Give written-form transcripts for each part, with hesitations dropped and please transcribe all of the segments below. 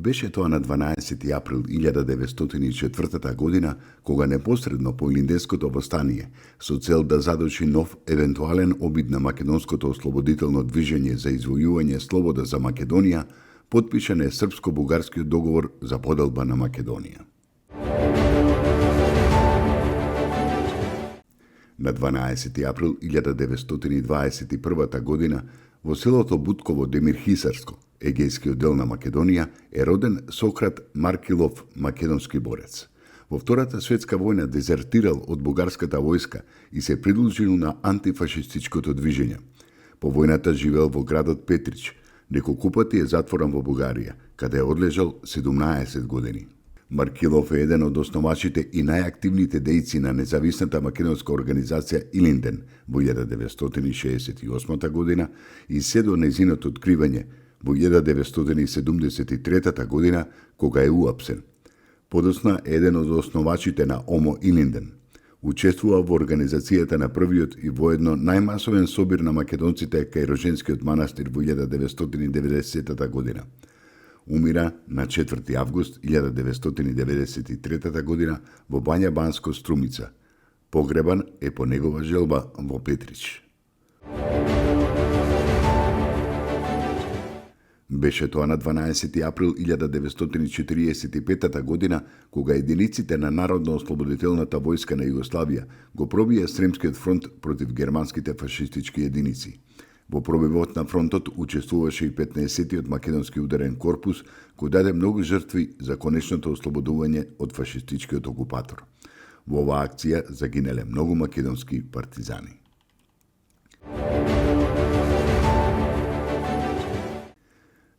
Беше тоа на 12 април 1904 година, кога непосредно по Илинденското востание, со цел да задуши нов евентуален обид на македонското ослободително движење за извојување слобода за Македонија, потпишан е српско-бугарскиот договор за поделба на Македонија. На 12 април 1921 година во селото Бутково Демирхисарско, егејскиот дел на Македонија, е роден Сократ Маркилов, македонски борец. Во Втората светска војна дезертирал од бугарската војска и се придружил на антифашистичкото движење. По војната живеел во градот Петрич, неколку пати е затворен во Бугарија, каде е одлежал 17 години. Маркилов е еден од основачите и најактивните дејци на независната македонска организација Илинден во 1968 година и се до нејзиното откривање во 1973 година, кога е уапсен. Подосна е еден од основачите на ОМО Илинден. Учествува во организацијата на првиот и воедно најмасовен собир на македонците кај Роженскиот манастир во 1990 година. Умира на 4 август 1993 година во Бања Банско, Струмица. Погребан е по негова желба во Петрич. Беше тоа на 12 април 1945 година, кога единиците на Народно-ослободителната војска на Југославија го пробија Сремскиот фронт против германските фашистички единици. Во пробивот на фронтот учествуваше и 15-тиот македонски ударен корпус, кој даде многу жртви за конечното ослободување од фашистичкиот окупатор. Во оваа акција загинале многу македонски партизани.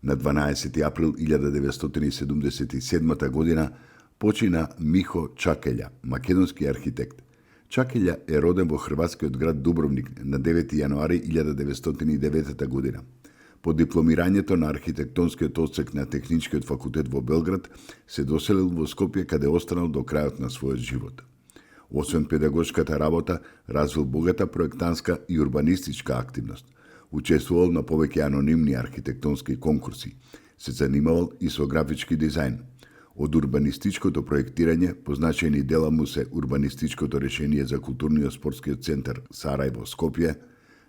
На 12 април 1977 година почина Михо Чакелја, македонски архитект. Чакелја е роден во хрватскиот град Дубровник на 9 јануари 1909 година. По дипломирањето на архитектонскиот одсек на Техничкиот факултет во Белград се доселил во Скопје, каде останал до крајот на својот живот. Освен педагошката работа, развил богата проектантска и урбанистичка активност. Учествувал на повеќе анонимни архитектонски конкурси. Се занимавал и со графички дизајн. Од урбанистичкото проектирање позначени дела му се урбанистичкото решение за културниот спортскиот центар Сарајево Скопје,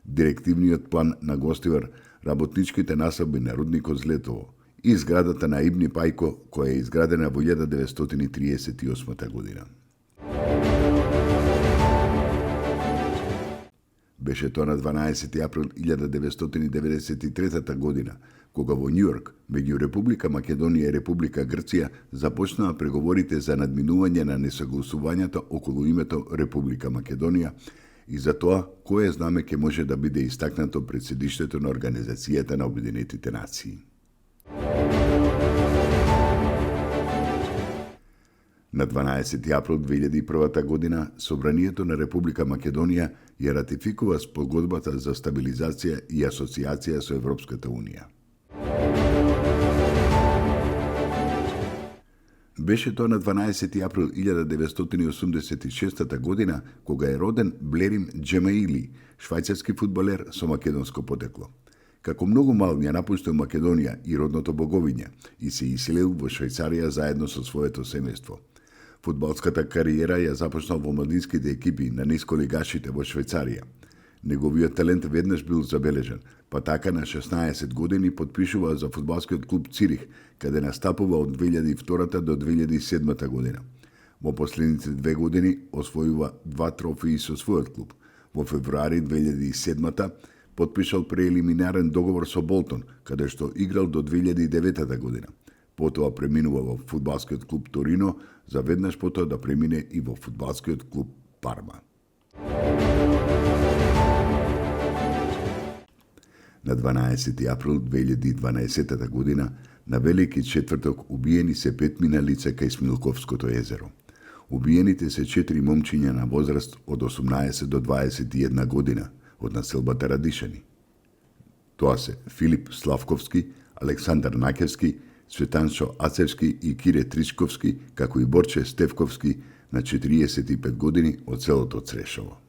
директивниот план на Гостивар, работничките насоби на рудникот Злетово и зградата на Ибни Пајко, која е изградена во 1938 година. Беше тоа на 12 април 1993 година, кога во Њујорк, меѓу Република Македонија и Република Грција, започнаа преговорите за надминување на несогласувањето околу името Република Македонија и за тоа кое знаме ќе може да биде истакнато пред седиштето на Организацијата на Обединетите нации. На 12 април 2001 година, Собранието на Република Македонија ја ратификува спогодбата за стабилизација и асоциација со Европската Унија. Беше тоа на 12 април 1986 година, кога е роден Блерим Джемаили, швајцарски фудбалер со македонско потекло. Како многу мал ја напуштил Македонија и родното Боговиња и се иселил во Швајцарија заедно со своето семејство. Фудбалската кариера ја започнал во младинските екипи на нисколигашите во Швајцарија. Неговиот талент веднаш бил забележан, па така на 16 години потпишува за фудбалскиот клуб Цирих, каде настапува од 2002 до 2007 година. Во последните 2 години освојува 2 трофеи со својот клуб. Во февруари 2007 потпишал преелиминарен договор со Болтон, каде што играл до 2009 година. Потоа преминува во фудбалскиот клуб Торино, за веднаш потоа да премине и во фудбалскиот клуб Парма. На 12 април 2012 година, на Велики четврток, убиени се 5 мина лица кај Смилковското езеро. Убиените се 4 момчиња на возраст од 18 до 21 година од населбата Радишани. Тоа се Филип Славковски, Александар Накевски, Светаншо Ацевски и Кире Тричковски, како и Борче Стевковски на 45 години од селото Црешово.